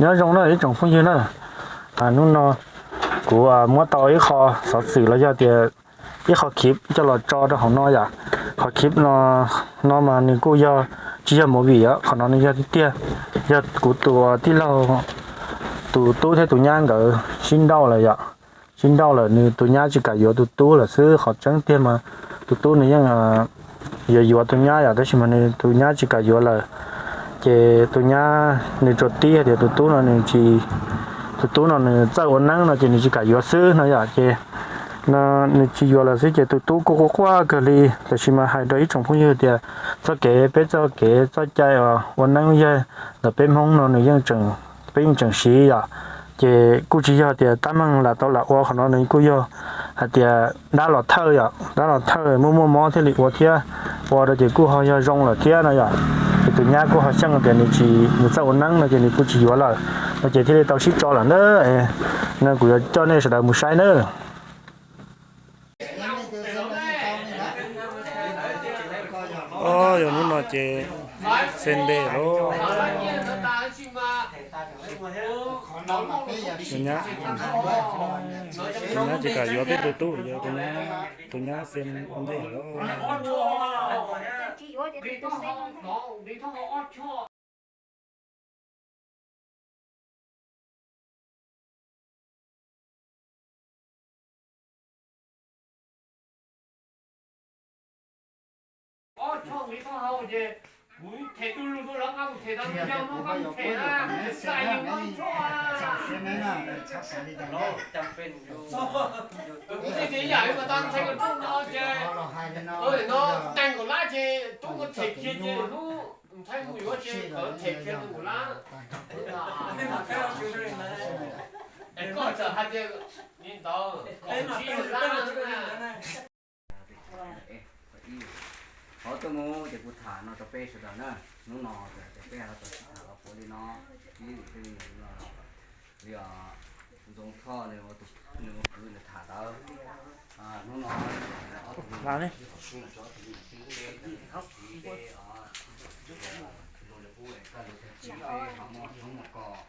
Nyob zoo na ib tsoom phooj ywg na, hnub no kuv muab tau ib qho xov xwm los yog tias ib qho khib coj los tso rau hauv no yom. Qhov khib no, no mas nws kuj yog, tsis yog movie os, qhov no nws yog tiag tiag, yog kuv tus tij laug tus tub thiab tus nyab nkawd sib nrauj lawm yom. Sib nrauj lawm nws tus nyab tsis kam yuav tus tub lawm xwb, qhov tseeb tiag mas tus tub nws yeej yuav yuav tus nyab yom, tab sis mas nws tus nyab tsis kam yuav lawm. Ces tus nyab nws tsuas tib hais tias tus tub no nws tsis, tus tub no nws txawj ua neeb no ces nws tsis kam yuav xwb no yom. Ces nws tsis yuav lawm xwb ces tus tub kuj quaj quaj kawg li. Tab sis mas hais rau ib tsoom phooj ywg tias txoj kev, peb txoj kev txoj cai ua neeb yog ntawm peb Hmoob no nws yeej, peb yeej tseem siv yom. Ces kuj tsis yog tias tab meeg lam tau lam ua, qhov no nws kuj yog hais tias dab los thawj yom, dab los thawj muaj muaj mob thiaj li ua thiab, ua rau ces kuj ho yog zoo lawm thiab no yom. Ces tus nyab kuj ho xyeej tias nws tsis, nws txawj ua neeb no ces nws kuj tsis yuav lawm no ces thiaj li tau sib tso lawm ntag. No kuv yuav coj nej sawv daws mus saib nawb. Yog hnub no ces xe npe lawm. Tus nyab tsis kam yuav peb tus tub, yog tus nyab, tus nyab xe npe lawm. Qhov tuaj mus ces kuv tham no rau peb sawv daws na. Hnub no ces peb ho tau sib tham los puav li no, ib vim tej me nyuam no li Ntxoov Thoj nws ua kwv nws tham ntawd. Hnub no ob tug me nyuam sib haum xeeb, ob tug me nyuam sib ua teb, tsis ua teb, luag lwm hub kaj lug tag kis peb ho muaj tshoob muaj kos.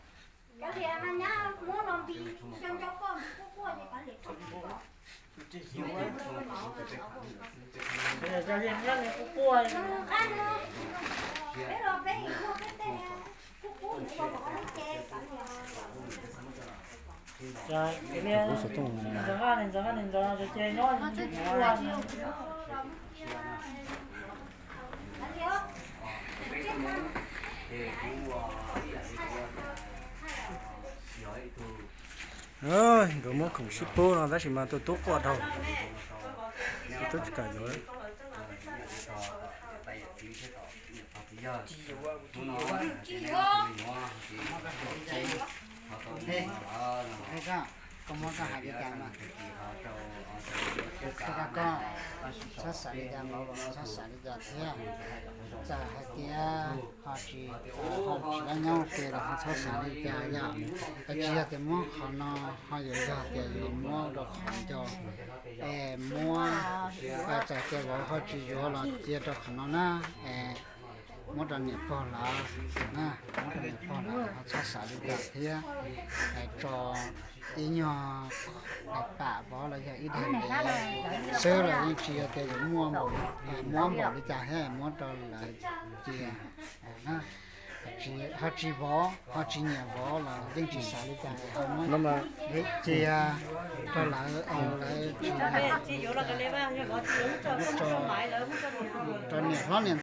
Nkawd muab khoom sib pub no tab sis mas tus tub quaj dhau, tus tub tsis kam yuav. Koj muab koj hais li cas mas, koj txhob xav li cas, txhob xav li cas thiab. Txawm hais tias ho tsis, ho tsis laj nyob ua ke los ho txhob xav li cas yom. Es tsis yog tias muab qhov no, ho yuav yog tias yuav muab rau qhov ncau, es muab, txawm tias vauv ho tsis yuav los cia rau qhov no na, es muab rau niam pog lawv, muab rau niam pog lawv ho txhob xav li cas thiab. Es tso ib nyuag daim pam vov los yog ib daim xwb los yeej tsis yog tias yuav muab npaum li cas thiab, muab rau lawv cia. Ho tsis vov, ho tsis nyiam vov los yeej tsis xav li cas, ho muab cia rau lawv, lawv tsis, rau niam hlob niam